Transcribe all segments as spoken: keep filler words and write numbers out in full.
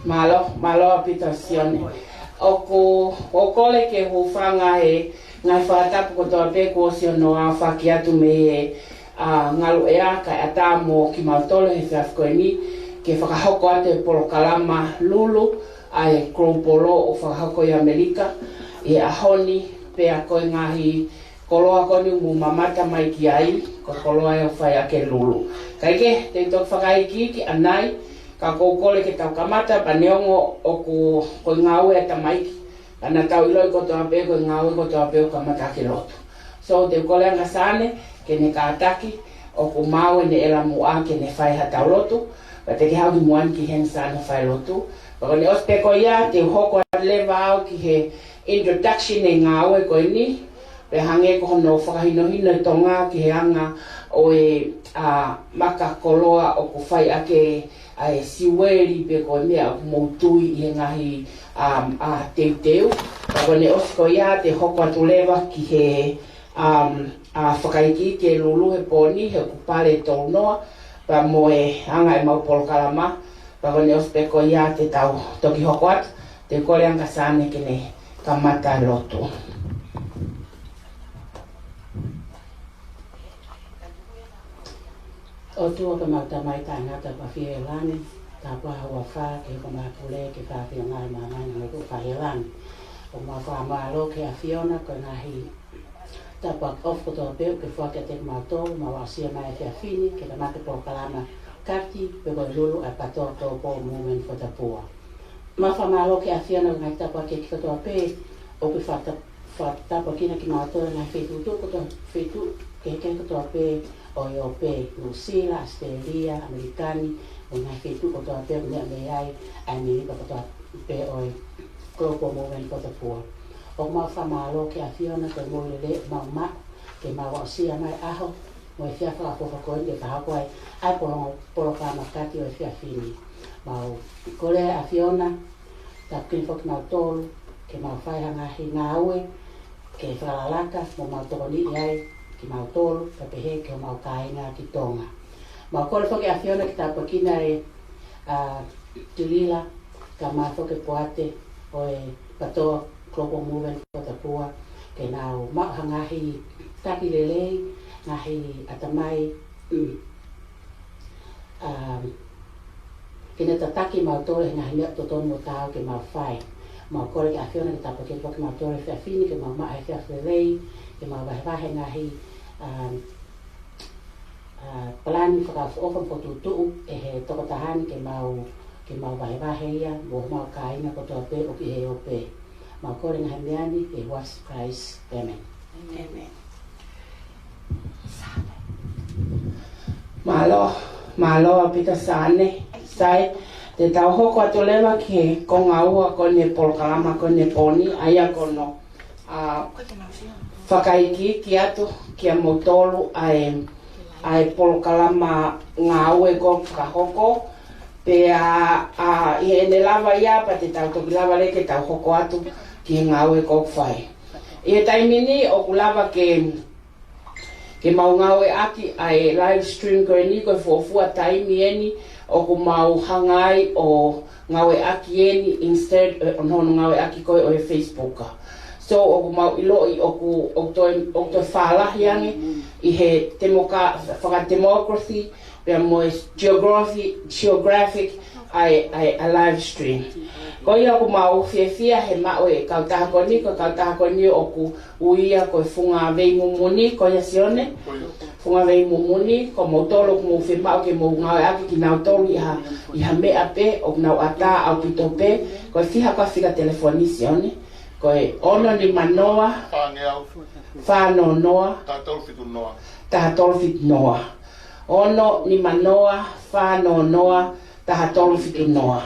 Mālō, mālō ʻaupito Sione. ʻOku, ʻoku ou kole ke u hūfanga he ngaahi fakatapu kotoa pē kuo ʻosi hono aofaki atu mei he, ā, ngaluʻea kae ʻatā mo kimautolu he efiafi ko eni ke fakahoko atu e polokalama Lulu ʻa e Global Law ʻoku fakahoko ʻi ʻAmelika ʻi he ʻaho ni, pea ko e ngaahi koloa ko eni ʻoku mou mamata mai ki ai, ko e koloa ʻoku fai ʻaki e Lulu. Kae kehe, te u toki fakaikiiki ʻanai, ka ʻoku ou kole ke tau kamata, pea neongo ʻoku, ko e ngāue ʻa e tamaiki, ka naʻa tau ʻiloʻi kotoa pē, ko e ngāue kotoa pē ʻoku kamata ʻaki e lotu. So, te u kole ange kia Sione ke ne kātaki, ʻoku maau ʻene ʻela muʻa ke ne fai haʻatau lotu, pea te ke haʻu ki muʻa ni ki heni Sione ʻo fai lotu. Pea ko ʻene ʻosi pē ko ia, te u hoko atu leva au ki he introduction e ngāue ko eni, pea hangē ko hono fakahinohino e Tonga ki he anga ʻo e, ā, maka koloa ʻoku fai ʻaki ʻa e siueli pe ko e meʻa ʻoku mou tui ʻi he ngaahi, um, ā, teuteu. Pea ko ʻene ʻosi ko ia te u hoko atu leva ki he, um, ā, fakaikiiki e Lulu he pō ni, he ʻoku pale tolu noa, pea mo e anga ʻemau polokalama, pea ko ʻene ʻosi pē ko ia te tau toki hoko atu, te u kole ange kia Sione ke ne kamata e lotu. ʻOtua ko homau Tamai taʻengata ʻoku ʻafio ʻi langi, tāpuhā ho huafa, ke hoko mai ho pule, ke fai ho finangalo ʻi māmani hangē ko ʻoku fai ʻi langi. ʻOku mau fakamālō ki he ʻAfiona, ko e ngaahi tāpuaki ʻofa kotoa pē ʻoku ke foaki kiate kimautolu, mau aʻusia mai he efiafi ni, ke kamata e polokalama Kati, pe ko e Lulu ʻa e PATOA Global Movement for the Poor. Mau fakamālō ki he ʻAfiona ko e ngaahi tāpuaki kotoa pē ʻoku ke fakata-, fakatapuekina kimautolu he ngaahi feituʻu kotoa, feituʻu kehekehe kotoa pē ʻo e ʻope, Nuʻusila, ʻAositelēlia, ʻAmelika ni, mo e ngaahi feituʻu kotoa pē ʻoku meʻa mei ai ʻa e mēmipa kotoa pē ʻo e Global Movement for the Poor. ʻOku mau fakamālō ki he ʻAfiona ko e moʻui lelei ʻoku mau maʻu ke mau aʻusia mai e ʻaho mo e efiafi fakaʻofoʻofa ko eni ke fakahoko ai ʻa e polo-, polokalama Kati ʻo e efiafi ni. Mau kole ʻAfiona, tāpuekina foki kimautolu ke mau fai ha ngaahi ngāue ke fakalalaka mo mau tokoniʻi ai kimautolu, pea pehē ki homau kāinga ki Tonga. Mau kole foki ʻAfiona ke tāpuekina e, ā, Tulila, kae ʻumaʻā foki e poate ʻo e PATOA Global Movement for the Poor, ke nau maʻu ha ngaahi taki lelei, ngaahi ʻatamai, mm, um, ke ne tataki kimautolu he ngaahi meʻa totonu mo taau ke mau fai. Mau kole ki he ʻAfiona ke tāpuekina foki kimautolu he efiafi ni ke mau maʻu ha efiafi lelei, ke mau vahevahe e ngaahi, um, ā, palani fakaʻofoʻofa mo fokotuʻutuʻu ʻe he tokotaha ni ke mau, ke mau vahevahe ia mo homau kāinga kotoa pē ʻoku ʻi he ʻope. Mau kole e ngaahi meʻa ni ʻi he huafa ʻo Sīsū Kalaisi. ʻĒmeni. ʻĒmeni. Mālō, mālō ʻaupito Sione. Sai, te tau hoko atu leva ki he konga ua ko eni e polokalama ko eni he pō ni, ʻa ia ko hono, ā, fakaikiiki atu kiate kimoutolu ʻa e, ʻa e polokalama ngāue ʻoku fakahoko. Pea, ā, ʻi heʻene lava ia pea te tau toki lava leva ke tau hoko atu ki he ngāue ʻoku fai. ʻI he taimi ni ʻoku lava ke, ke mau ngāueʻaki ʻa e live stream ko eni, ko e fuofua taimi eni ʻoku mau hanga ai ʻo ngāueʻaki eni instead ʻo hono ngāueʻaki ko ē ʻo e Facebook. So ʻoku mau ʻiloʻi ʻoku, ʻoku toe, ʻoku toe fālahi ange ʻi he temoka-, fakademocracy, pea mo e geography, geographic ʻa e, ʻa e, ʻa e live stream. Ko ia ʻoku mau fiefia he maʻu e kautaha ko eni, ko e kautaha ko eni ʻoku ui ia ko e Funga Veimumuni, ko ia Sione? Funga Veimumuni, ko moutolu ʻoku mou fiemaʻu ke mou ngāueʻaki kinautolu ʻi ha, ʻi ha meʻa pē, ʻoku nau ʻatā ʻaupito pē, ko e fiha ko ā fika telefoni Sione? Ko e ono nima noa, fā noa noa, taha tolu fitu noa. Taha tolu fitu noa. Ono nima noa, fā noa noa, taha tolu fitu noa.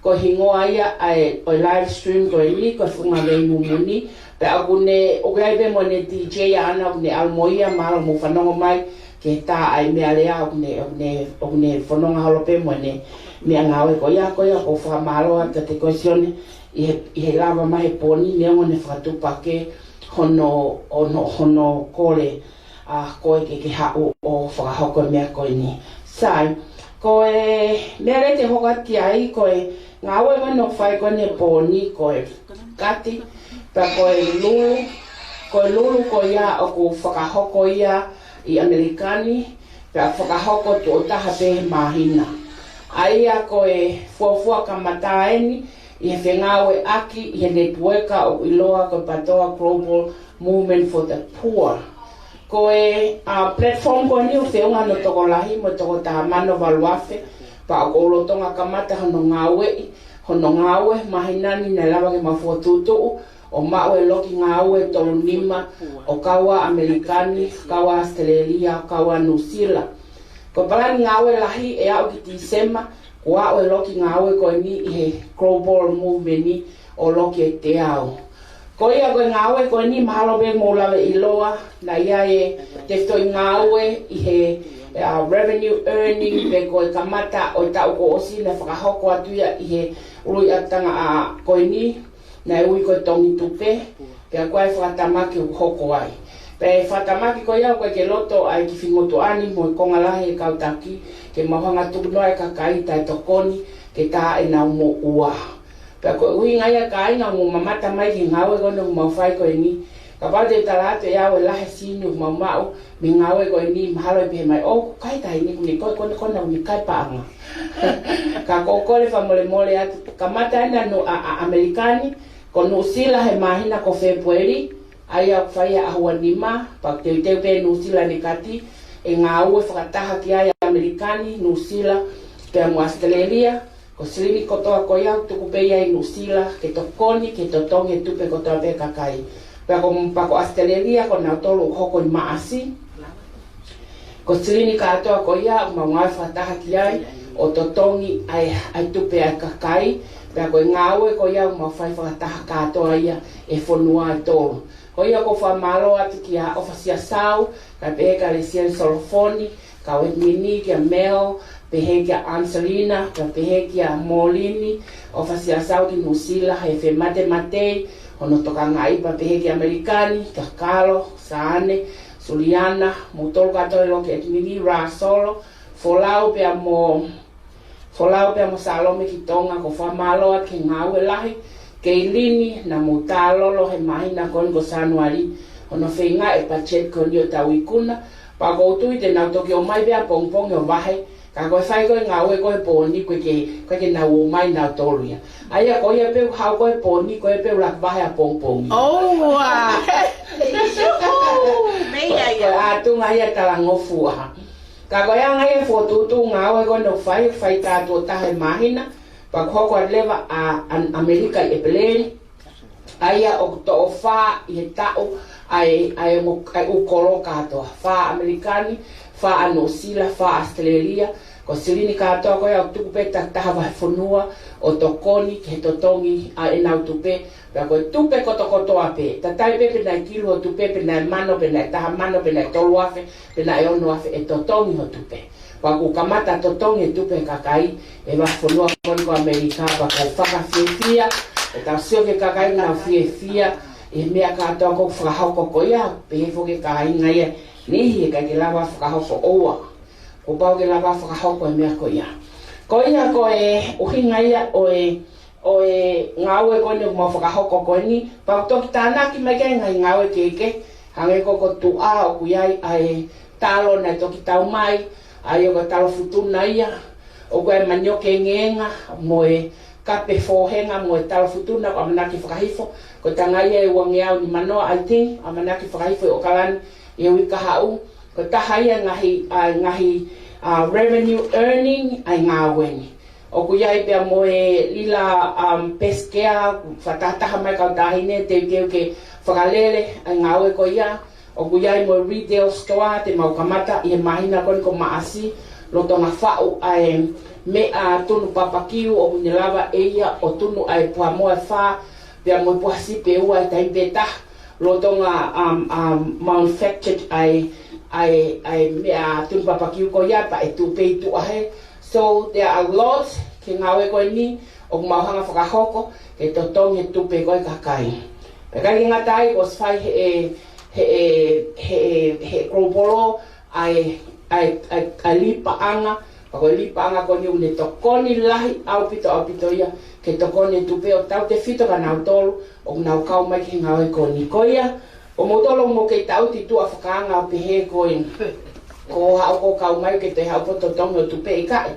Ko e hingoa ia ʻa e, ʻo e live stream ko eni, ko e Funga Veimumuni. Pea ʻoku ne, ʻoku ʻi ai pē mo ʻene D J ʻaʻana ʻoku ne ʻalu mo ia, mahalo mou fanongo mai ki he tā ʻa e meʻalea ʻoku ne, ʻoku ne, ʻoku ne fononga holo pē mo ʻene meʻangāue ko ia, ko ia ʻoku ou fakamālō atu kiate koe Sione, ʻi he, ʻi he lava mai he pō ni, neongo ʻene fakatupu hake hono, hono, hono kole ʻa koe ke ke haʻu ʻo fakahoko e meʻa ko eni. Sai, ko e meʻa leva te u hoko atu ki ai, ko e, Ngāue ko eni ʻoku fai ko eni he pō ni ko e kati, pea ko e lulu, ko e lulu ko ia ʻoku fakahoko ia ʻi ʻAmelika ni, pea fakahoko tuʻo taha pē he māhina. ʻA ia ko e fuofua kamata eni ʻi he fengāueʻaki ʻi he netiueka ʻoku ʻiloa ko e PATOA Global Movement for the Poor. Ko e, ʻa, platform ko eni ʻoku feʻunga hono tokolahi mo e toko taha mano valu afe, pea ʻoku ou lolotonga kamata hono ngāueʻi, hono ngāue māhina ni naʻe lava ke mau fokotuʻutuʻu, ʻo maʻu e loki ngāue tolu nima, ʻo kau ʻa ʻAmelika ni, kau ʻa ʻAositelēlia, kau ʻa Nuʻusila. Ko e palani ngāue lahi ʻe aʻu ki Tīsema, kuo aʻu e loki ngāue ko eni ʻi he Global Movement ni ʻo loki ʻe teau. Ko ia ko e ngāue ko eni mahalo pē mou lava ʻiloa, naʻe ʻi ai e tefitoʻi ngāue ʻi he, ʻa, revenue earning pe ko e kamata ʻo e taʻu kuo ʻosi naʻe fakahoko atu ia ʻi he ʻuluʻi ʻapitanga ʻa ko eni, naʻe ui ko e Tongi Tupe, pea ko e fakatamaki ʻoku hoko ai. Pea ʻi he fakatamaki ko ia ʻoku ʻikai ke loto ʻa e kiʻi feinga atu ʻeni mo e konga lahi e kau taki, ke mau hanga tukunoa e kakai taʻetokoni, ke tā ʻenau moʻua. Pea ko e ʻuhinga ia kāinga ʻoku mou mamata mai ki he ngāue ko eni ʻoku mau fai ko eni. Kapau te u tala atu ʻe au e lahi e sini ʻoku mau maʻu mei he ngāue ko eni, mahalo ʻe pehē mai, ʻoku kai tahi ni, ʻoku ne kai, ko ena, ko ena ʻoku ne kai paʻanga. Ka ʻoku ou kole fakamolemole atu, kamata ena ʻa, ʻa, ʻAmelika ni, ko Nuʻusila he māhina ko Fēpueli, ʻa ia ʻoku fai ʻa e ʻaho ua nima, pea teuteu pē Nuʻusila ʻene kati, ʻe ngāue fakataha ki ai ʻAmelika ni, Nuʻusila, pea mo ʻAositelēlia, ko e silini kotoa ko ia ʻoku tuku pē ia ʻi Nuʻusila, ke tokoni, ke totongi e tupe kotoa pē kakai. Pea ko, pea ko ʻAositelēlia, ko nautolu ʻoku hoko ʻi Maʻasi. Ko e silini kātoa ko ia, ʻoku mau ngāue fakataha ki ai, ʻo totongi ʻa e, ʻa e tupe ʻa e kakai, pea ko e ngāue ko ia, ʻoku mau fai fakataha kātoa ia ʻi he fonua ʻe tolu. Ko ia ʻoku ou fakamālō atu kia ʻOfasiasau, kae pehē kia Lesieli Solofoni, kau ʻEtimini, kia Mel, pehē kia ʻAniselina, pea pehē kia Molini, ʻOfasiasau ki Nuʻusila, he fematematei, hono tokangaʻi pea pehē kia ʻAmelika ni, kia Kalo, Sane, Suliana, moutolu kātoa ʻi loki ʻEtimini, Rasolo, Folau pea mo, Folau pea mo Salome ki Tonga, ʻoku ou fakamālō atu ki he ngāue lahi, Keilini, naʻa mou tālolo he māhina ko eni ko Sānuali, hono feinga e patiseti ko eni ʻo tau ikuna, pea ʻoku ou tui te nau toki ʻomai pē ʻapongipongi ʻo vahe, ka ko e fai ko e ngāue ko e pō ni ʻoku ʻikai ke, ʻoku ʻikai ke nau ō mai nautolu ia. ʻA ia ko ia pē ʻoku haʻu ko e pō ni, ko ia pē ʻoku laku vahe ʻapongipongi. Oh, wow. Mei ai. Ko e ʻatunga ia talangofua. Ka ko e anga ia e fokotuʻutuʻu ngāue ko eni ʻoku fai, fai tā tuʻo taha he māhina, pea ʻoku hoko atu leva ʻa, ʻa ʻAmelika ʻi ʻEpeleli. ʻA ia ʻoku toʻo fā ʻi he taʻu, ʻa e, ʻa e mo, ʻa e ʻū kolo kātoa. Fā ʻAmelika ni, fā ʻa Nuʻusila, fā ʻAositelēlia. Ko e silini kātoa ko ia ʻoku tuku pē ʻe he taki taha vahefonua ʻo tokoni ki he totongi ʻa ʻenau tupe. Pea ko e tupe kotokotoa pē. Tatai pē pe naʻe kilu ho tupe, pe naʻe mano, pe naʻe taha mano, pe naʻe tolu afe, pe naʻe ono afe, ʻe totongi ho tupe. Pea ʻoku kamata totongi e tupe kakai ʻi he vahefonua ko eni ko ʻAmelika, pea ʻoku ou fakafiefia, ʻetau sio ki he kakai naʻa nau fiefia ʻi he meʻa kātoa ʻoku fakahoko ko ia, pehē foki e kāinga ia, niʻihi ʻe ʻikai ke lava fakahoko ʻoua. Kuo pau ke lava fakahoko e meʻa ko ia. Ko ia ko e ʻuhinga ia ʻo e ʻo e ngāue ko eni ʻoku mau fakahoko ko eni, pea ʻoku toki tānaki mai ki ai e ngaahi ngāue kehekehe, hangē ko e, ko e tuʻa ʻoku ʻi ai ʻa e talo naʻe toki tau mai, ʻa ia ko e talo futuna ia, ʻoku ʻi ai e manioke engeenga, mo e kape fōhenga, mo e talo futuna, ʻoku ʻamanaki fakahifo, ko e tanga ia ʻe uangeau nimanoa, I think, ʻamanaki fakahifo ʻi ʻOkalani ʻi he uike kahaʻu, ko e taha ia e ngaahi, ʻa e ngaahi, ʻa, revenue earning, ʻa e ngāue ni. ʻOku ʻi ai pea mo e Lila, um, Pesikea, fakatahataha mai kau taʻahine, teuteu ke fakalele ʻa e ngāue ko ia. ʻOku ʻi ai mo e retail store, te mau kamata ʻi he māhina ko eni ko Maʻasi, lolotonga faʻu ʻa e meʻa tunu papakiu, ʻoku ne lava ʻe ia ʻo tunu ʻa e puha moa ʻe fā, pea mo e puha sipi ʻe ua ʻi he taimi pē taha. Lolotonga, um, um, manufactured ʻa e, ʻa e, ʻa e meʻa tunu papakiu ko ia pea ʻe tuʻu pē ʻi tuʻa hē. So, there are lots ki he ngāue ko eni ʻoku mau hanga fakahoko ke totongi e tupe ko e kakai. Pea ʻikai ke ngata ai, kuo ʻosi fai ʻe he, he, he, he Global ʻa e, ʻa e, ʻa e, ʻa e lī paʻanga, pea ko e lī paʻanga ko eni ʻoku ne tokoni lahi ʻaupito, ʻaupito ia ke tokoni e tupe ʻo tautefito kia nautolu ʻoku nau kau mai ki he ngāue ko eni. Ko ia, ʻoku mou tolo mo ke tauti tuʻa fakaanga ʻo pehē ko e, ko haʻo ko kau mai ke te haʻo poto totongi ʻo tupe ʻikai.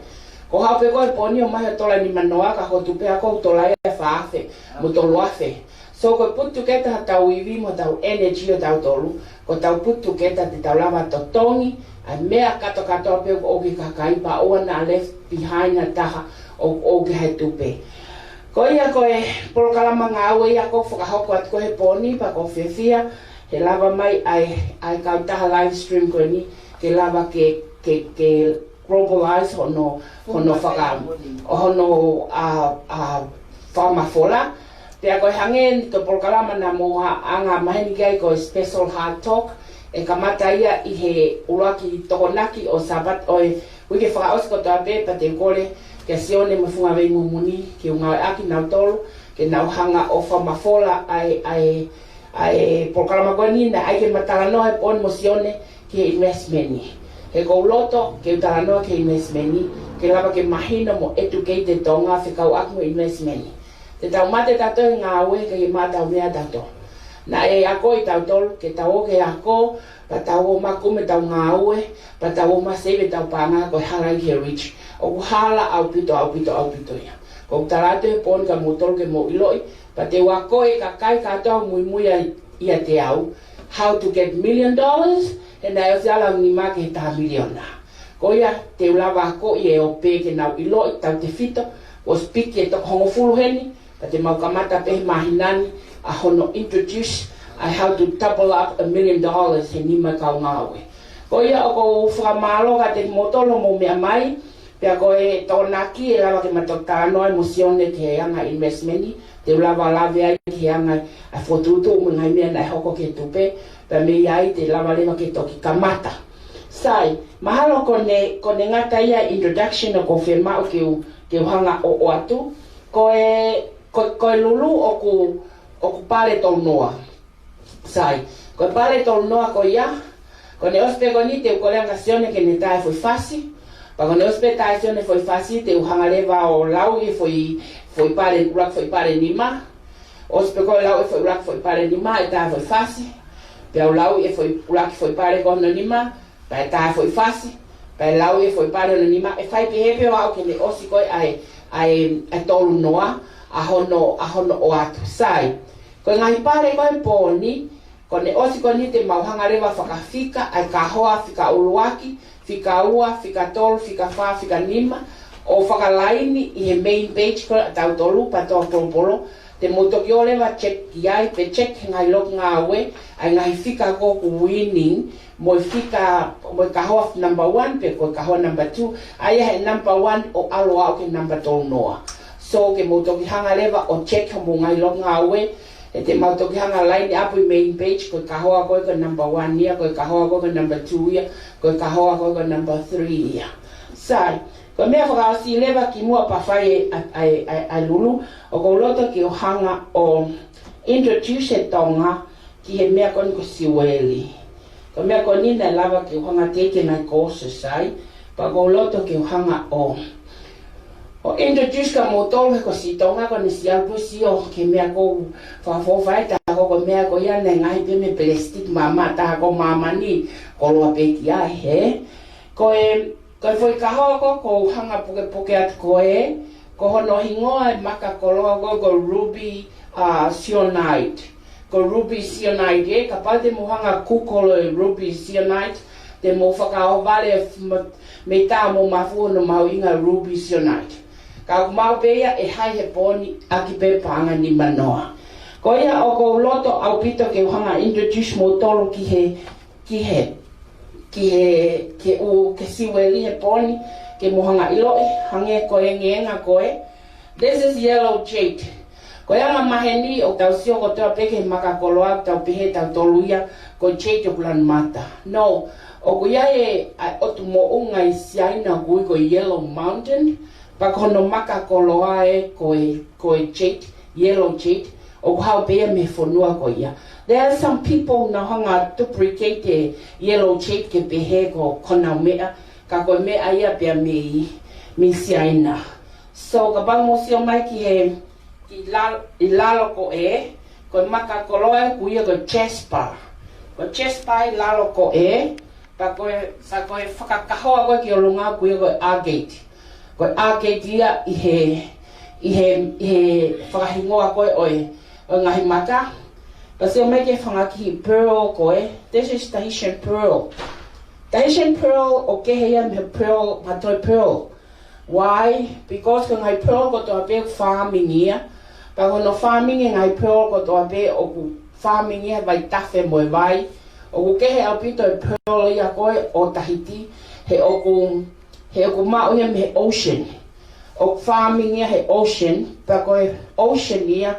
Ko haʻo pē ko e pō ni ʻomai ha tola nimanoa ka ko e tupe ako tola ia fā afe mo tolu afe. So ko e put together ha tau ivi mo tau energy ʻo tautolu, ko e tau put together te tau lava totongi ʻa e meʻa kātoa kātoa pē ʻoku ʻoku ʻi he kakai pea ʻoua naʻa left behind ha taha ʻoku ʻoku ʻi he tupe. Ko ia ko e polokalama ngāue ia ʻoku fakahoko atu ko e he pō ni pea ʻoku ou fiefia he lava mai ʻa e, ʻa e kautaha live stream ko eni ke lava ke, ke, ke globalize hono, hono faka, ʻo hono, ʻa, ʻa, fakamafola. Pea ko e hangē ko e polokalama naʻa mou anga maheni ki ai ko e special hard talk, ʻe kamata ia ʻi he ʻuluaki Tokonaki ʻo Sāpate ʻo e uike fakaʻosi kotoa pē, pea te u kole kia Sione mo Fungavei Mumuni ke u ngāueʻaki nautolu ke nau hanga ʻo fakamafola ʻa e, ʻa e, ʻa e polokalama ko eni. Naʻe ʻai ke ma talanoa he pō ni mo Sione ki he investment ni. He ʻoku ou loto ke u talanoa ki he investment ni, ke lava ke mahino mo educate e Tonga fekauʻaki mo e investment ni. Te tau mate tautolu he ngāue ka ʻi he maʻa tau meʻa tautolu. Naʻe akoʻi tautolu ke tau ō ke ako, pea tau ō ma kumi ʻetau ngāue, pea tau ō ma save ʻetau paʻanga ko e hala ʻi he rich. ʻOku hala ʻaupito, ʻaupito, ʻaupito ia. Ko ʻeku tala atu he pō ni kia moutolu ke mou ʻiloʻi, pea te u akoʻi e kakai kātoa ʻoku muimui ai ʻiate au how to get million dollars, he naʻe ʻosi ala nima ki he taha miliona. Ko ia te u lava akoʻi e ope ke nau ʻiloʻi tautefito, ʻoku speak e toko hongofulu heni, pea te mau kamata pē he māhina ni ʻa hono introduce ʻa e how to double up a million dollars he nima e kau ngāue. Ko ia ʻoku ou fakamālō kiate kimoutolu hoʻomou meʻa mai, pea ko e Tokonaki ʻe lava ke ma toki talanoa ai mo Sione ki he anga investment ni, te u lava lave ai ki he anga ʻa e fokotuʻutuʻu mo e ngaahi meʻa naʻe hoko ki he tupe, pea mei ai te lava leva ke toki kamata. Sai, mahalo ko ʻene, ko ʻene ngata ia e introduction ʻoku ou fiemaʻu ke u, ke u hanga ʻo ʻoatu. Ko e, ko, ko e lulu ʻoku, ʻoku pale tolu noa. Sai, ko e pale tolu noa ko ia, ko ʻene ʻosi pē ko eni te u kole ange kia Sione ke ne tā e foʻi fasi, pea ko ʻene ʻosi pē tā ʻe Sione e foʻi fasi te u hanga leva ʻo lauʻi e foʻi, foʻi pale, ʻuluaki foʻi pale nima, ʻosi pē ko e lauʻi e foʻi ʻuluaki foʻi pale nima ʻe tā e foʻi fasi, pea u lauʻi e foʻi ʻuluaki foʻi pale ko hono nima, pea tā e foʻi fasi, pea lauʻi e foʻi pale hono nima, ʻe fai pehē pē ʻo aʻu ke ne ʻosi ko ē ʻa e, ʻa e, ʻa e tolu noa, ʻa hono, ʻa hono ʻoatu. Sai, ko e ngaahi pale ko ē he pō ni, ko ʻene ʻosi ko eni te mau hanga leva fakafika ʻa e kahoa fika ʻuluaki, fika ua, fika tolu, fika fā, fika nima, ʻo fakalaini ʻi he main page ko ē tautolu pea toa polopolo, te mou toki ō leva check ki ai, pe check he ngaahi loki ngāue, ʻa e ngaahi fika ko ē ʻoku winning, mo e fika, mo e kahoa number one, pe ko e kahoa number two, ʻa ia he number one ʻo ʻalu ʻo aʻu ki he number tolu noa. So ke mou toki hanga leva ʻo check homou ngaahi loki ngāue, ʻe te mau toki hanga line up ʻi he main page, ko e kahoa ko ē ko e number one ia, ko e kahoa ko ē ko e number two ia, ko e kahoa ko ē ko e number three ia. Sai, ko e meʻa fakaʻosi leva kimuʻa pea fai e, ʻa e, ʻa e, ʻa e, ʻa e lulu, ʻoku ou loto ke u hanga ʻo introduce e Tonga ki he meʻa ko eni ko e siueli. Ko e meʻa ko eni naʻe lava ke u hanga teʻeki ke ngai ko sosai, pea ʻoku ou loto ke u hanga ʻo, ʻo introduce kia moutolu he ko e siʻi Tonga ko eni siʻi alu pē ʻo sio ki he meʻa ko ē ʻoku fakafoʻou ai, tā ko e meʻa ko ia naʻe ngaohi pē mei he plastic, māmā, tā ko e māmani koloa pē ki ai, hē? Ko e, ko e foʻi kahoa ko ē ʻoku ou hanga pukepuke atu ko ē, ko hono hingoa e maka koloa ko ē ko e ruby, uh, zeolite. Ko e ruby zeolite, ē, kapau te mou hanga Google e ruby zeolite, te mou fakaʻohovale ma-, mei tā mo mafu hono mahuʻinga ruby zeolite. Ka ʻoku maʻu pē ia ʻe hai he pō ni ʻaki pē paʻanga nimanoa. Ko ia ʻoku ou loto ʻaupito ke u hanga introduce moutolu ki he, ki he, ki he, ki he ʻū, ki he siueli he pō ni, ke mou hanga ʻiloʻi, hangē ko e ngaahi ʻuhinga ko ē. This is yellow jade. Ko e anga maheni ʻoku tau sio kotoa pē ki he maka koloa ʻoku tau pehē tautolu ia ko e jade ʻoku lanu mata. No, ʻoku ʻi ai e, ʻa e ʻotu moʻunga ʻi Siaina ʻoku ui ko e Yellow Mountain, pea ko hono maka koloa ē ko e, ko e jade, yellow jade, ʻoku haʻu pē ia mei he fonua ko ia. There are some people naʻa nau hanga duplicate e yellow jade ke pehē ko, ko honau meʻa, ka ko e meʻa ia pē ia mei, mei Siaina. So, kapau mou sio mai ki he, ki lalo, ʻi lalo ko ē, ko e maka koloa ʻoku ui ia ko e jasper. Ko e jasper ʻi lalo ko ē, pea ko e, sa ko e fakakahoa ko ē ki ʻolunga ʻoku ui ia ko e agate. Ko e agate ia ʻi he, ʻi he, ʻi he fakahingoa ko ē ʻo e, ʻo e ngaahi maka. Pea sio mai ki he fanga kiʻi pearl ko ē, this is Tahitian pearl. Tahitian pearl ʻoku kehe ia mei he pearl, mā toe pearl. Why? Because ko e ngaahi pearl kotoa pē ʻoku farming ia. Pea ko hono farming e ngaahi pearl kotoa pē ʻoku farming ia he vaitafe mo e vai. ʻOku kehe ʻaupito e pearl ia ko ē ʻo Tahiti, he ʻoku, he ʻoku maʻu ia mei he ocean. ʻOku farming ia he ocean, pea ko e ocean ia,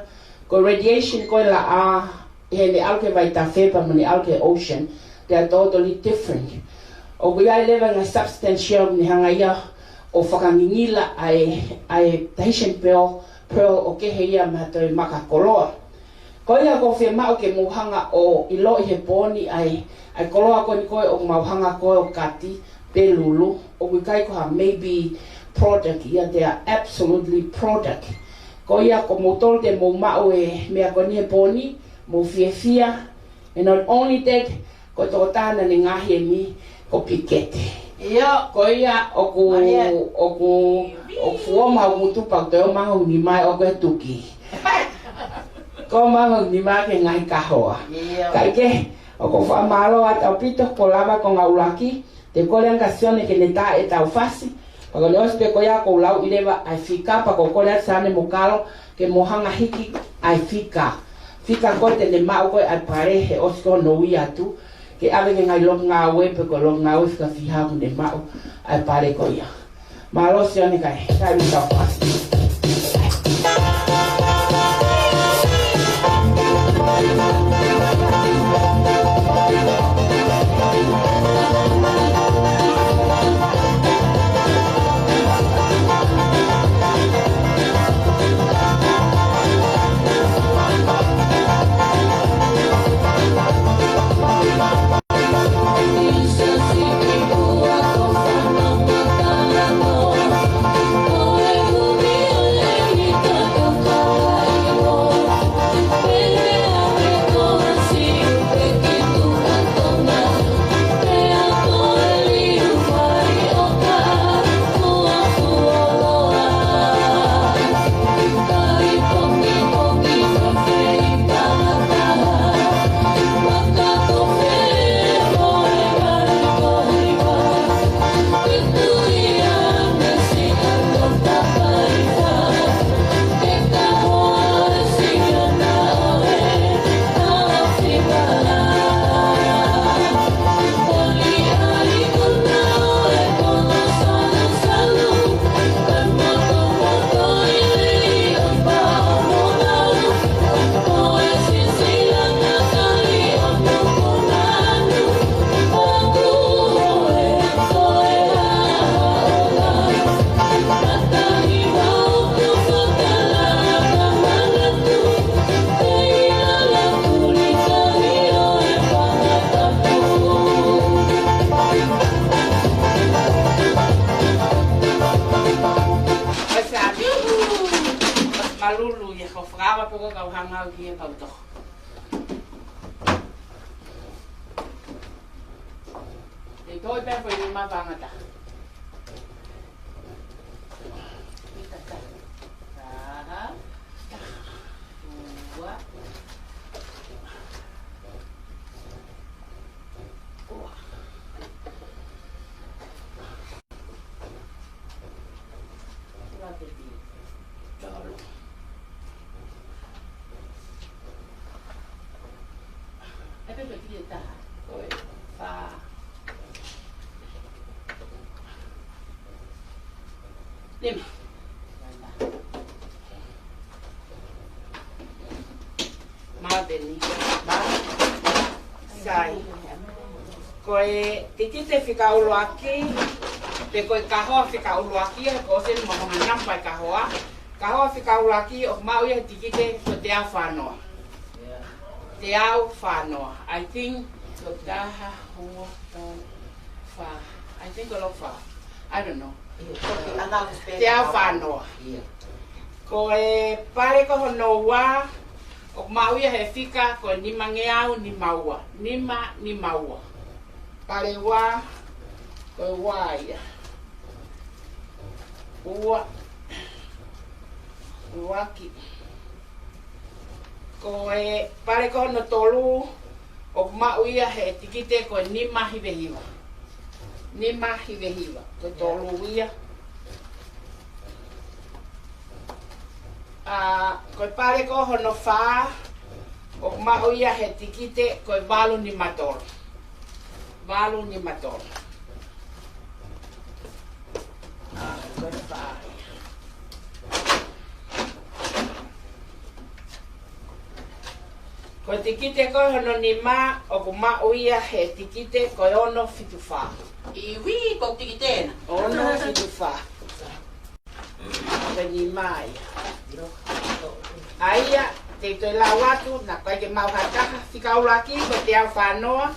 ko e radiation ko ē laʻā, he ne ʻalu ki he vaitafe pea mo ne ʻalu ki he ocean, they are totally different. ʻOku ʻi ai leva e ngaahi substance ia ʻoku ne hanga ia ʻo fakangingila ʻa e, ʻa e Tahitian pearl, pearl ʻoku kehe ia mei ha toe maka koloa. Ko ia ʻoku ou fiemaʻu ke mou hanga ʻo ʻiloʻi he pō ni ʻa e, ʻa e koloa ko eni ko ē ʻoku mau hanga ko ē ʻo kati pe lulu, ʻoku ʻikai ko ha maybe product ia, they are absolutely product. Ko ia ko moutolu te mou maʻu e meʻa ko eni he pō ni, mou fiefia. And not only that, ko e tokotaha naʻa ne ngaohi eni ko Pikete. ʻIo. Ko ia ʻoku, ʻoku, ʻoku fuo mau mutu pau te o mau ni mai ʻoku e tuki. Ko mau ni mai ke ngaahi kahoa. ʻIo. Kae kehe, ʻoku ou fakamālō atu ʻaupito, ko lava ko ngā ʻuluaki, te u kole ange kia Sione ke ne tā ʻetau fasi. Pea ko ʻene ʻosi pē ko ia ʻoku ou lau ʻi leva ʻa e fika, pea ʻoku ou kole atu Sione mo Kalo ke mou hanga hiki ʻa e fika. Fika ko ē te ne maʻu ko ē ʻa e pale he ʻosi ko hono ui atu, ke ʻave ki he ngaahi loki ngāue pe ko e loki ngāue fika fiha ʻoku ne maʻu ʻa e pale ko ia. Mālō Sione kae, kae ʻetau fasi. Malulu ia ko fakaava poko kau hangau ki he pauto. E toi pē foʻi nima pangata. Taha. Ua. Ua. Nima. Mālō Peni. Sai. Ko e tikite fika ʻuluaki, pe ko e kahoa fika ʻuluaki, ʻoku ʻosi eni mo hono namba e kahoa. Kahoa fika ʻuluaki ʻoku maʻu ia he tikite ko e teau fā noa. Teau fā noa. I think, taha, ua, tolu, fā. I think ko e loki fā. I don't know. Teau fā noa. Ko e pale ko hono ua, ʻoku maʻu ia he fika ko e nimangeau nima ua. Nima nima ua. Pale ua, ko e ua ia. Ua. Ua ki. Ko e pale ko hono tolu, ʻoku maʻu ia he tikite ko e nima hiva hiva. Nima hiva hiva. Ko e tolu ia. ʻA, ko e pale ko hono fā, ʻoku maʻu ia he tikite ko e valu nima tolu. Valu nima tolu. ʻA, ko e fā ia. Ko e tikite ko hono nima, ʻoku maʻu ia he tikite ko e ono fitu fā. Iwi, ko e tikite ena. Ono fitu fā. Ko e nima ia. ʻA ia, te u toe lau atu, naʻa ʻikai ke maʻu ha taha, fika ʻuluaki, ko e teau fā noa,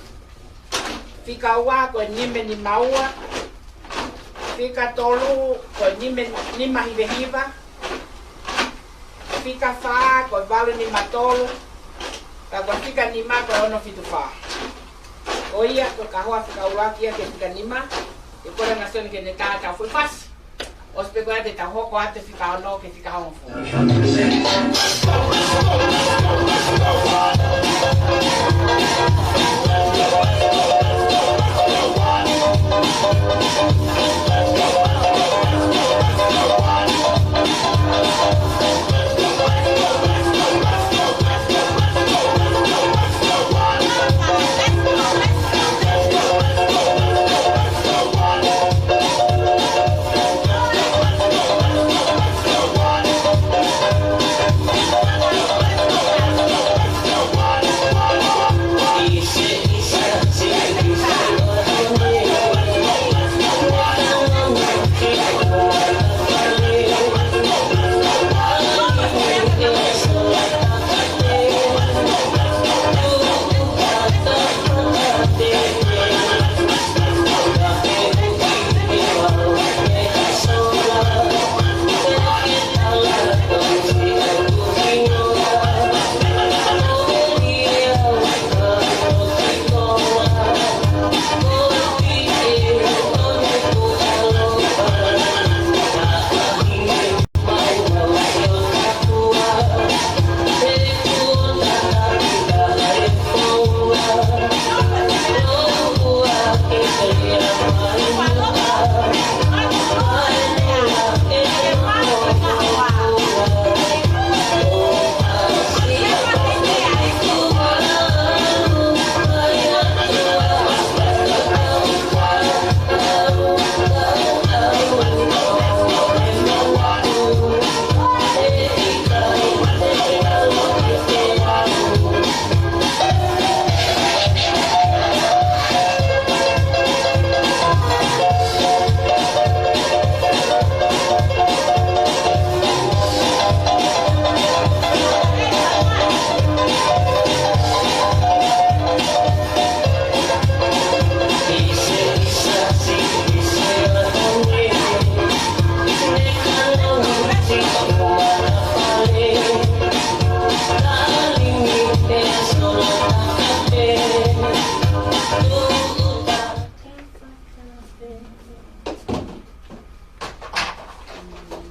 fika ua, ko e nima nima ua, fika tolu, ko e nima, nima hiva hiva, fika fā, ko e valu nima tolu, ka ko e fika nima, ko e ono fitu fā. Ko ia, ko e kahoa fika ʻuluaki ia ki he fika nima, ʻe kole ʻa Soni ke ne tā tau fuʻu fasi. ʻOsi pē ko ia te tau hoko atu e fika ono ki he fika hongofulu.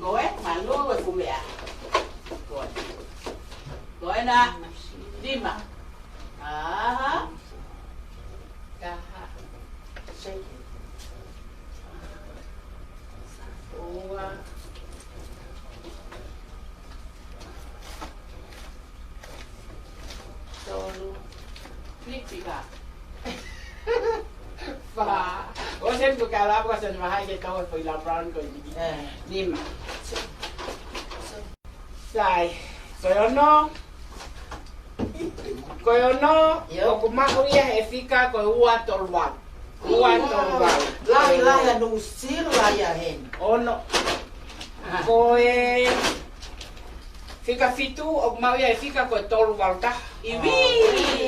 Ko e, mālō e fuʻu meʻa. Ko e. Ko ena, nima. Aha. Taha. Ua. Tolu. Nipika. Fā. ʻOsi eni ko e kalapu ka sani mahai ke tau e foʻi lau brown ko eni. Eh. Nima. Sai. Ko e ono. Ko e ono, ʻio, ʻoku maʻu ia he fika ko e ua tolu valu. Ua tolu valu. Lahi, lahi ʻa Nuʻusila ia heni. Ono. Ko e fika fitu, ʻoku maʻu ia he fika ko e tolu valu taha. Iwi.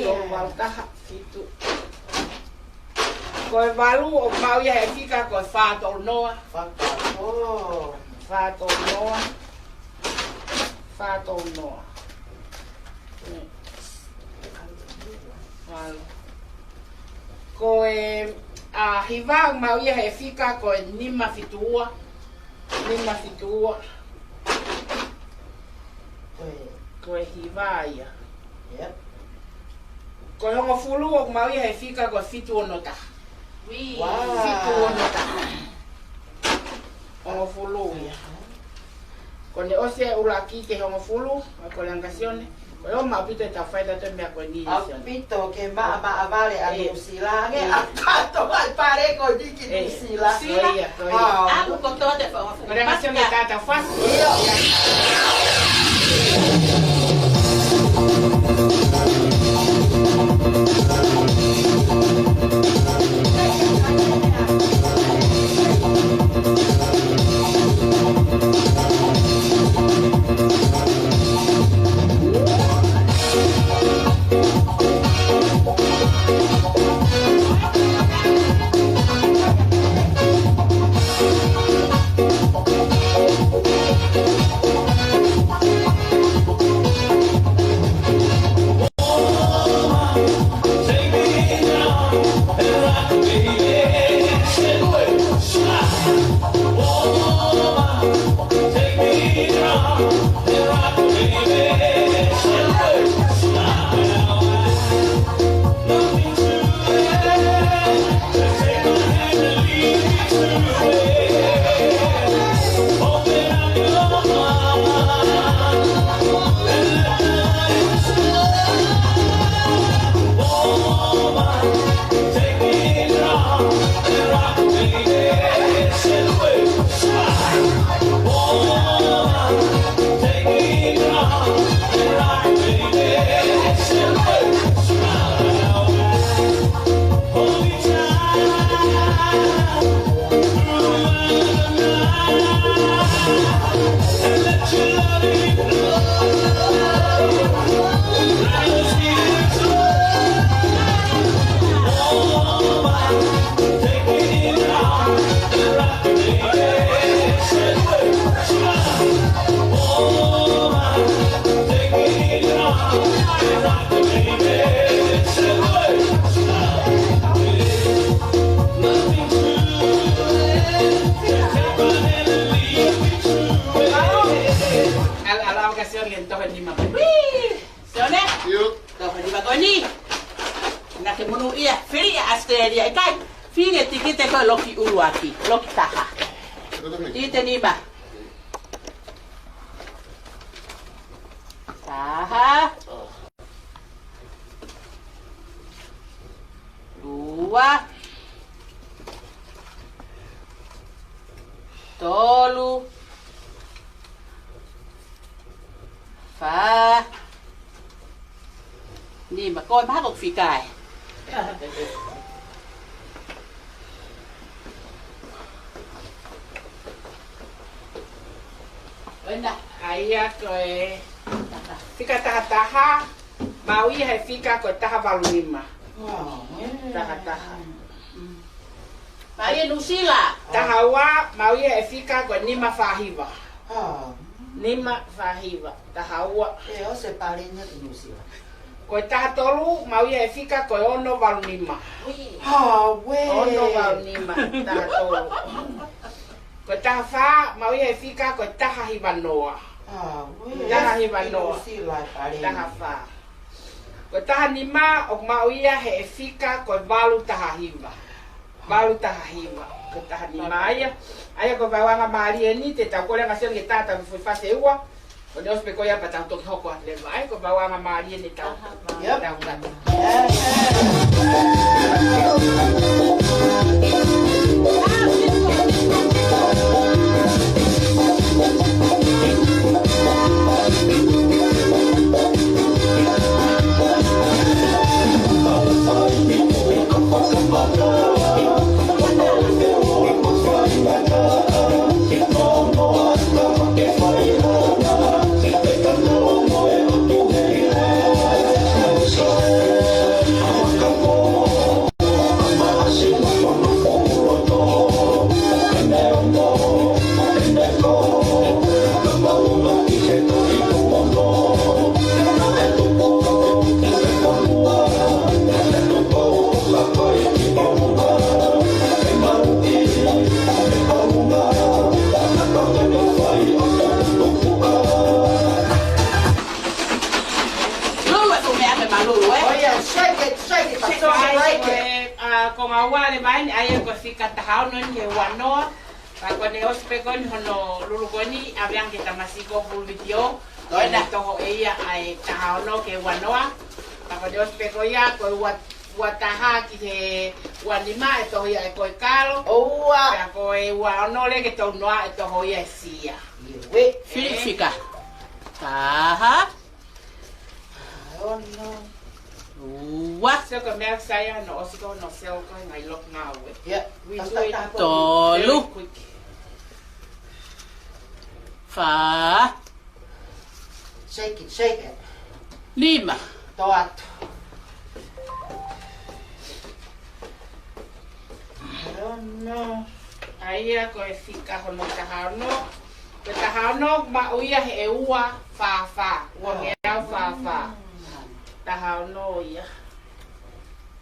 Tolu valu taha, fitu. Ko e valu, ʻoku maʻu ia he fika ko e fā tolu noa. Fā tolu noa. Oh. Fā tolu noa. Fā tolu noa. Valu. Ko e, ʻa, hiva ʻoku maʻu ia he fika ko e nima fitu ua. Nima fitu ua. Ko e. Ko e hiva ia. Yep. Ko e hongofulu ʻoku maʻu ia he fika ko e fitu ono taha. Wow. Fitu ono taha. Hongofulu ia. Ko ʻene ʻosi e ʻuluaki ki he hongofulu, ʻa ko e langa Sione. Ko e ʻoku maʻu ʻaupito ʻetau fai ʻetau meʻa ko eni, Sione. ʻAupito ke maʻamaʻa vale ʻa, ē, Nuʻusila. Ē. ʻA kātoa e pale ko eni ki, ē, Nuʻusila. Nuʻusila. Ko ia, ko ia. Wow. ʻA ko tote fa. Ko e langa Sione tata fas. ʻIo. ʻAla, ʻalu ka Sione ke tohi nima. Wee! Sione? ʻIo. Tohi nima ko eni. Naʻa ke monūʻia, fili ʻa ʻAositelēlia ʻikai. Fili e tikite ko e loki ʻuluaki, loki taha. Tikite nima. Taha. Ua. Tolu. Fā. Nima, ko e mahalo fika ē. ʻOna, ʻa ia ko e fika taha taha, maʻu ia he fika ko e taha valu nima. Wow, ē. Taha taha. Maʻu ia Nuʻusila. Taha ua, maʻu ia he fika ko e nima fā hiva. Ah. Nima fā hiva, taha ua. Ē, ʻosi e pale ʻi Nuʻusila. Ko e taha tolu, maʻu ia he fika ko e ono valu nima. Wee. Ah, wee. Ono valu nima, taha tolu. Ko e taha fā, maʻu ia he fika ko e taha hiva noa. Ah, wee. Taha hiva noa. Nuʻusila e pale. Taha fā. Ko e taha nima, ʻoku maʻu ia he fika ko e valu taha hiva. Valu taha hiva, ko e taha nima ia. ʻA ia ko e vaeuanga mālie eni, te tau kole ange ʻa Sione ke tā atu e foʻi fase ua. ʻO ne ʻosi pē ko ia pea tau toki hoko atu leva. ʻA ia ko e vaeuanga mālie eni tau. Yep. Tau kata. Oh, yeah, shake it, shake it, but don't break it. Ko e, ʻa, ko e ngāue leva eni, ʻa ia ko e fika taha ono eni ki he ua noa. Pea ko ʻene ʻosi pē ko eni hono lulu ko eni, ʻave ange ki he tamasiʻi ko e full video. Ko ena. ʻE toho ʻe ia ʻa e taha ono ki he ua noa. Pea ko ʻene ʻosi pē ko ia, ko e ua, ua taha ki he ua nima ʻe toho ia ʻe Koikalo. ʻOua. Pea ko e ua ono leva ki he tolu noa ʻe toho ia ʻe Sia. Fili fika. Taha. Ono. Ua. So ko e meʻa sai ʻa hono ʻosi ko hono sell ko e ngaahi loki ngāue. Yeah. We do it very quick. Tolu. Fā. Shake it, shake it. Nima. Tō atu. Ono. ʻA ia ko e fika hono taha ono. Ko e taha ono maʻu ia he ua fā fā. Ua ngeau fā fā. Taha ono ia.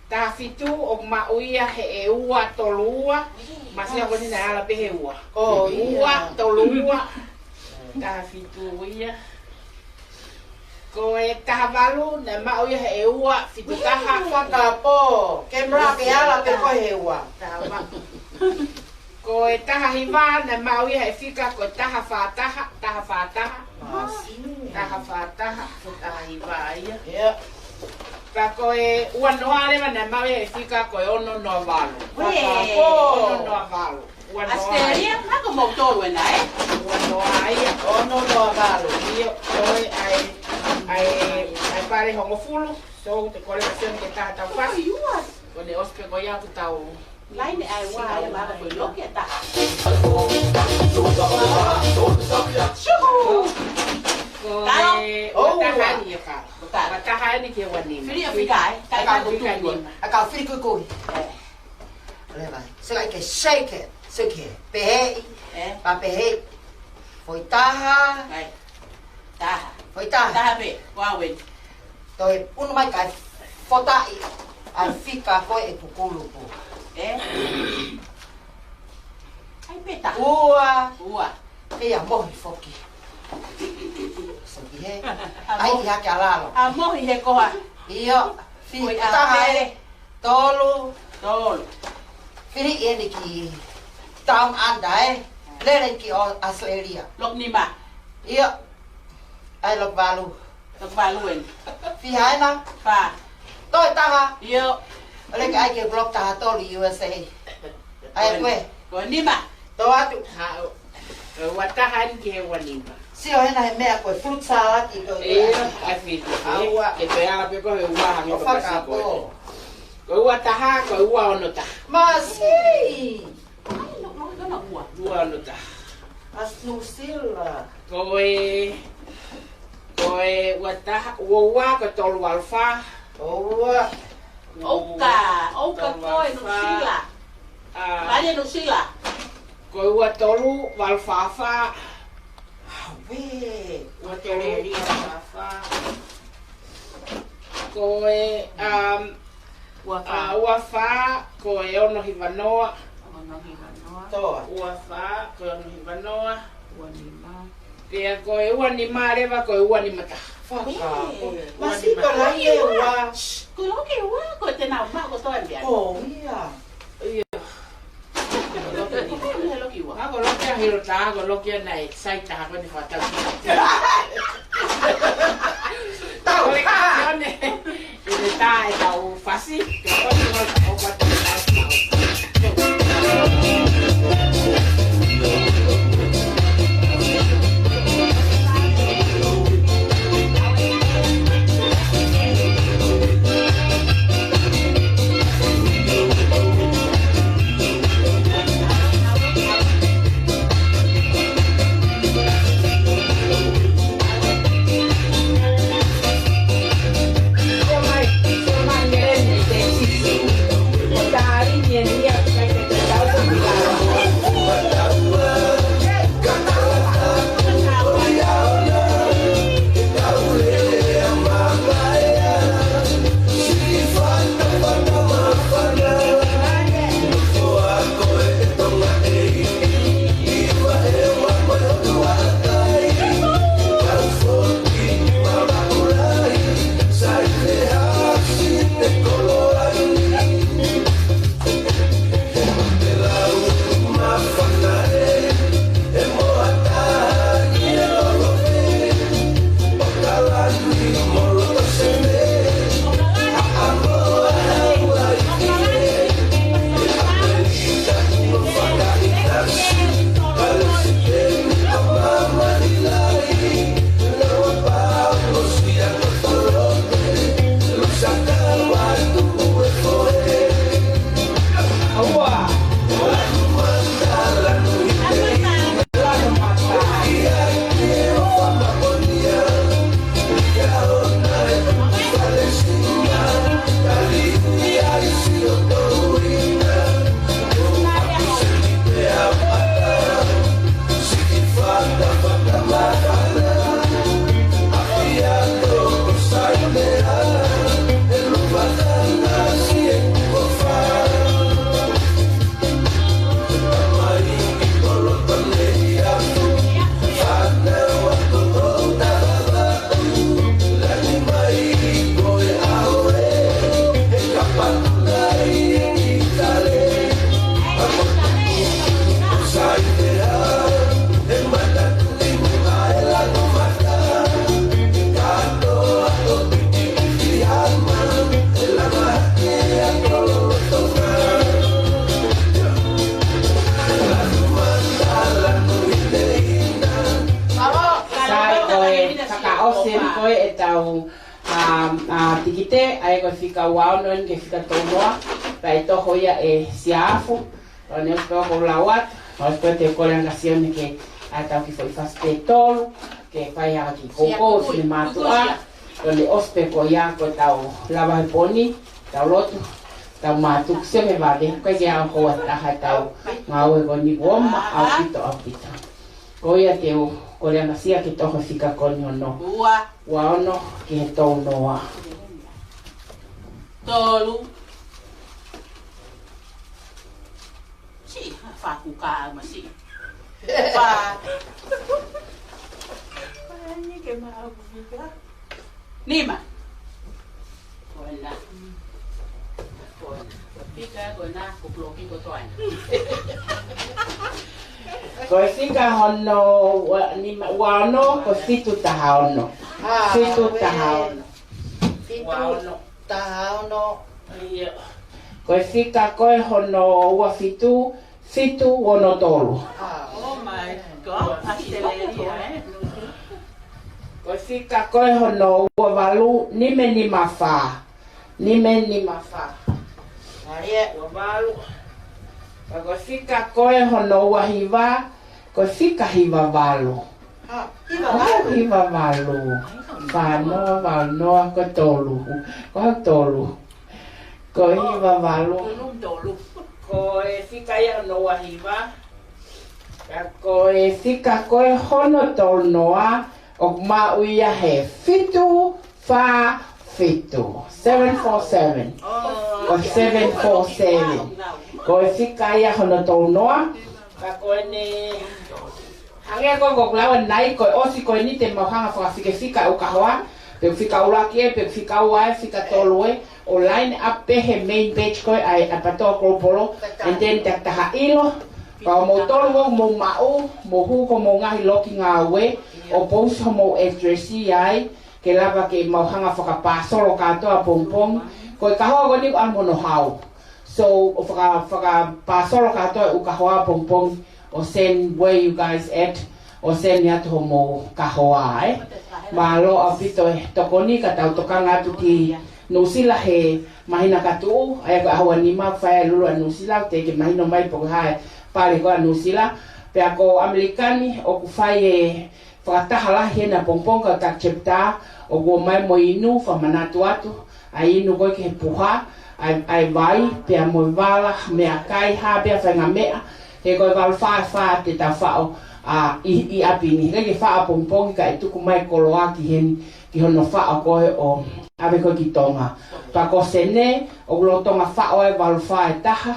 Taha fitu ʻoku maʻu ia he ua tolu ua. Masia ko eni naʻe ala pē he ua. Ko ia. Ua tolu ua. Taha fitu ia. Ko e taha valu, naʻe maʻu ia he ua fitu taha. Fakapō. Ke mra ke ala pē ko he ua. Taha valu. Ko e taha hiva, naʻe maʻu ia he fika, ko e taha fā taha, taha fā taha. Taha fā taha, ko e taha hiva ia. Yeah. Ka ko e ua noa leva, naʻe maʻu ia he fika, ko e ono noa valu. Fakapō. Ono noa valu. Ua noa. Australia, ma ko mau tolu ena, ē? Ua noa ia. Ono noa valu. ʻIo, ko e ʻai, ʻai, ʻai pale hongofulu. So, te kole ka sio ki he taha tau fasi. Ko ʻene ʻosi pē ko ia ʻoku tau. Laine ai ua ai ma ko loki ʻe taha. Shuhu! Ko e ua taha eni ʻe ka. Ua taha eni ki he ua nima. Fili ʻa fika ai, ka ʻikai ko e ua nima. ʻA ka fili ko e ua. Leva. So ʻai ke shake it. So ke pehē. Pea pehē. Foʻi taha. Taha. Foʻi taha. Taha pē. Ua wen. Toe unu mai kae fotaʻi ʻa e fika ko ē ʻe kukulu pē. ʻAi pē taha. Ua. Ua. Pea mohi foki. Soki he. ʻAi ki hake ʻa lalo. ʻA mohi he koha. ʻIo. Fika taha ē. Tolu. Tolu. Fili eni ki Down Under, ē? Lele ki ʻAositelēlia. Loki nima. ʻIo. ʻAi loki valu. Loki valu eni. Fiha ena? Fā. Toe taha. ʻIo. ʻOle ke ʻai ki he loki taha tolu U S A. ʻAi ko e. Ko e nima. Tō atu. Ua taha eni ki he ua nima. Sio hena he meʻa ko e fruit salad ʻi ko e. ʻIo, ʻai fili. ʻAua. Ke toe ala pē ko e ua hangē ko e pasi ko e. Ko e ua taha, ko e ua ono taha. Masi! ʻAi, no, no, no, no, ua. Ua ono taha. ʻAsi Nuʻu Sila. Ko e, ko e ua taha, ua ua, ko e tolu valu fā. ʻOua. ʻOka, ʻoka ko e Nuʻu Sila. Mali Nuʻu Sila. Ko e ua tolu valu fā fā. Aue. Ua tolu valu fā fā. Ko e, um, ua fā. Ua fā, ko e ono hiva noa. Ono hiva noa. Ua fā, ko e ono hiva noa. Ua nima. Pea ko e ua nima leva, ko e ua nima taha. Fakapō. Masi ka lai e ua. Ko loki ua, ko e te nau ma ko toe mbia. Ko ia. ʻIo. Ko loki ua. Ko loki ʻa Hilo tā, ko loki ʻa naʻe sai taha ko eni fakatau. Tau ka. ʻI he tā ʻetau fasi, ke koni ngol ka ʻoka te tau. ʻa, ʻa, tikite, ʻa ia ko e fika ua ono eni ki he fika tolu noa, pea ʻe toho ia ʻe Siafu, ʻo ne ʻosi pē ʻoku lau atu, ʻosi pē te u kole ange kia Sione ke ʻai ʻetau kiʻi foʻi fasi pē tolu, ke fai ha kiʻi koukou, Siafu, sine mātuʻa, ʻo ne ʻosi pē ko ia ko ʻetau lava he pō ni, tau lotu, tau mātuku, sio ki he vave, ko e ke au hoa taha ʻetau ngāue ko eni kuo ʻomai, ʻaupito, ʻaupito. Ko ia te u kole ange kia Sione ke toho fika ko eni hono ua. Ua ono ki he tolu noa. Tolu. Siʻi, fā kuka ma siʻi. Fā. Fā ni ke ma au fika. Nima. Ko ena. Ko ena. Ko e fika ko ena, ko e puloki ko toa ena. Ko e fika hono ua, nima, ua ono, ko e fitu taha ono. Ah, fitu taha ono. Fitu taha ono. Ia. Ko e fika ko ē hono ua fitu, fitu ono tolu. Ah. Oh my God. Australia, eh? Ko e fika ko ē hono ua valu, nima nima fā. Nima nima fā. Maria. Ua valu. Ka ko e fika ko ē hono ua hiva, ko e fika hiva valu. Ah, hiva valu. Hiva valu. Fā noa, valu noa, ko e tolu. Ko e tolu. Ko e hiva valu. Tolu, tolu. Ko e fika ia hono ua hiva. Ka ko e fika ko ē hono tolu noa, ʻoku maʻu ia he fitu fā fitu. Seven four seven. Oh. Ko e seven four seven. Ko e fika ia hono tolu noa. Ka ko eni, hangē ko ē ko ʻeku lau ʻanenai, ko e ʻosi ko eni te mau hanga fakafika fika ʻū kahoa, pe ʻū fika ʻuluaki ē, pe ʻū fika ua ē, fika tolu ē, ʻo line up pē he main page ko ē ʻa e, ʻa e PTOA Global, and then te ta ʻilo, pea ʻo mou tolu ʻoku mou maʻu, mou hū ki homou ngaahi loki ngāue, ʻo post homou address ai, ke lava ke mau hanga fakapāsolo kātoa pongipongi, ko e kahoa ko eni ʻoku ʻalu mo hono hao. So, ʻo faka-, fakapāsolo kātoa ʻū kahoa pongipongi, ʻo send where you guys at, ʻo send atu homou kahoa, ē. Mālō ʻaupito e tokoni ka tau tokanga atu ki Nuʻusila he māhina ka tuʻu, ʻa ia ko e ʻaho ua nima fai ai e lulu ʻa Nuʻusila, teʻeki mahino mai pe ko e hā e pale ko ē ʻa Nuʻusila. Pea ko ʻAmelika ni, ʻoku fai e fakataha lahi heni pongipongi ka ʻoku taki chapter, ʻoku ʻomai mo e inu, fakamanatu atu, ʻa e inu ko ē ki he puha, ʻa e, ʻa e vai, pea mo e vala, meʻakai, hā pē ha faʻahinga meʻa, he ko e valu fā fā te ta faʻo, ʻa, ʻi, ʻi ʻapi ni. He ʻikai ke faʻo pongipongi kae tuku mai koloa ki heni, ki hono faʻo ko ē ʻo ʻave ko ē ki Tonga. Pea ko Sene, ʻoku lolotonga faʻo ʻa e valu fā ʻe taha,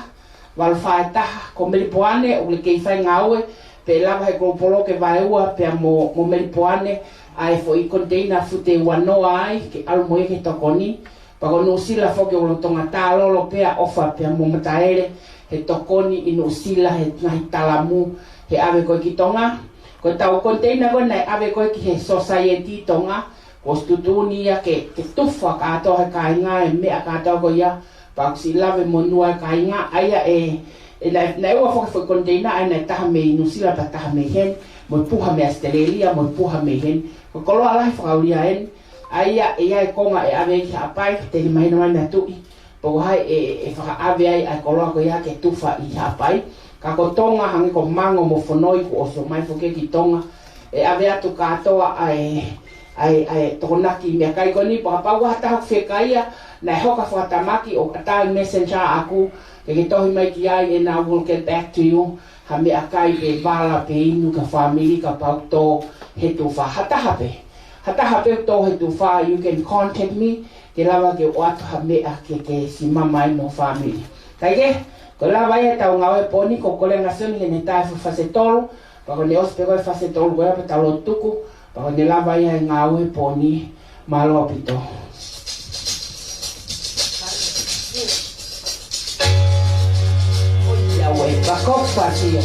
valu fā ʻe taha, ko Melipoane, ʻoku kei fai ngāue, pea lava he Global ke vaeua, pea mo, mo Melipoane, ʻa e foʻi container fute ua noa ai, ke ʻalu mo ia ki he tokoni, pea ko Nuʻusila foki ʻoku lolotonga tā lolo pea ʻofa pea mo Mataele, he tokoni ʻi Nuʻusila, he ngaahi talamu, he ʻave ko ē ki Tonga, ko ʻetau container ko ē naʻe ʻave ko ē ki he Society Tonga, kuo ʻosi tuʻutuʻuni ia ke, ke tufa kātoa he kāinga e meʻa kātoa ko ia, pea ʻoku siʻi lave monū e kāinga, ʻa ia ē, ē naʻe, naʻe ua foki foʻi container, ʻa ia naʻe taha mei Nuʻusila pea taha mei heni, mo e puha mei ʻAositelēlia, mo e puha mei heni. Ko e koloa lahi fakaʻulia eni, ʻa ia ē ʻa e konga ʻe ʻave ki Haʻapai, teʻeki mahino mai mei tuʻi, pe ko hai ʻe, ʻe fakaʻave ai ʻa e koloa ko ia ke tufa ʻi Haʻapai. Ka ko Tonga hangē ko Mango mo Fonoi kuo ʻosi ō mai foki ki Tonga. ʻE ʻave atu kātoa ʻa e, ʻa e, ʻa e tokonaki meʻakai ko eni, pea kapau ʻoku ʻi ai ha taha ʻoku fiekaia, naʻe hoka fakatamaki ʻo ʻatā ʻi Messenger ʻaʻaku, ke ke tohi mai ki ai and I will get back to you. Ha meʻakai pe vala pe inu ki he fāmili kapau ʻoku tō he tufa. Ha taha pē. Ha taha pē ʻoku tō he tufa, you can contact me, ke lava ke ʻoatu ha meʻa ke, ke simama ai mo e fāmili. Kae kehe, ko e lava ia ʻetau ngāue he pō ni, ko e kole ange kia Sione ke ne tā e fase tolu, pea ko ʻene ʻosi pē ko ē e fase tolu ko ia pea tau lotu tuku, pea ko ʻene lava ia e ngāue he pō ni, mālō ʻaupito. ʻOi, ia ue, pea ko e fasi ia.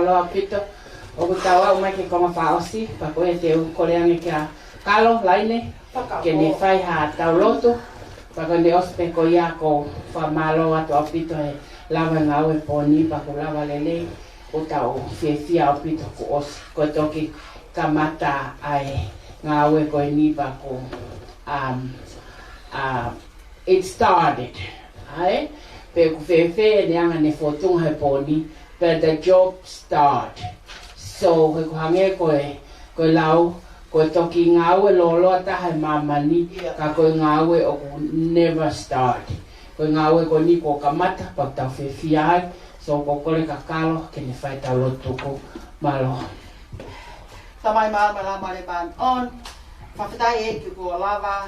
Mālō ʻaupito. ʻOku tau aʻu mai ki he konga fakaʻosi, pea ko ia te u kole ange kia Kalo Laine ke ne fai ha tau lotu. Pea ko ʻene ʻosi pē ko ia ʻoku ou fakamālō atu ʻaupito he lava e ngāue he pō ni, pea kuo lava lelei. ʻOku tau fiefia ʻaupito kuo ʻosi, kuo toki kamata ʻa e ngāue ko eni pea kuo, um, uh, it started. ʻAi, pe ʻoku fēfē ʻene anga ʻene fōtunga he pō ni, but the job start. So, he ʻoku hangē ko e, ko e lau, ko e toki ngāue lōloa taha ʻi māmani, ka ko e ngāue ʻoku never start. Ko e ngāue ko eni kuo kamata, pea tau fiefia ai. So, ʻoku ou kole kia Kalo ke ne fai tau lotu tuku. Mālō. Tamai mālō, mālō, mālō, mālō, on. Fakafetaʻi ʻEiki kuo lava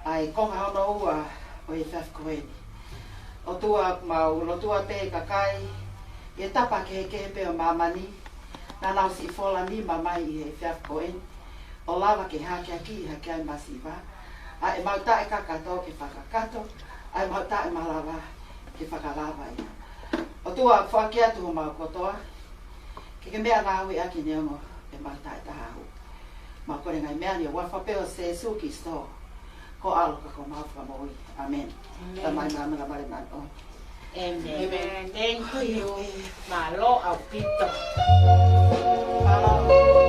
ʻa e konga hono ua ʻo e efiafi ko eni. ʻOtua, mau lotua pē kakai ʻi he tapa kehekehe pē ʻo māmani, naʻa nau siʻi fola nima mai ʻi he efiafi ko eni, ʻo lava ke hakeakiʻi hake ai masiva ʻa ʻemau taʻekakato ke fakakakato, ʻa ʻemau taʻemalava ke fakalava ia. ʻOtua, foaki atu homau kotoa ke ke meʻangāueʻaki neongo ʻemau taʻetaha hu. Mau kole ngaahi meʻa ni ʻi he huafa pē ʻo Sēsū Kalaisi, ko ho ʻAlo ka ko homau Fakamoʻui. ʻĀmeni. ʻĀmeni. Tamai mālō, mālō, mālō, mālō. ʻĒmeni. ʻĒmeni. Thank you. Mālō ʻaupito. Mālō.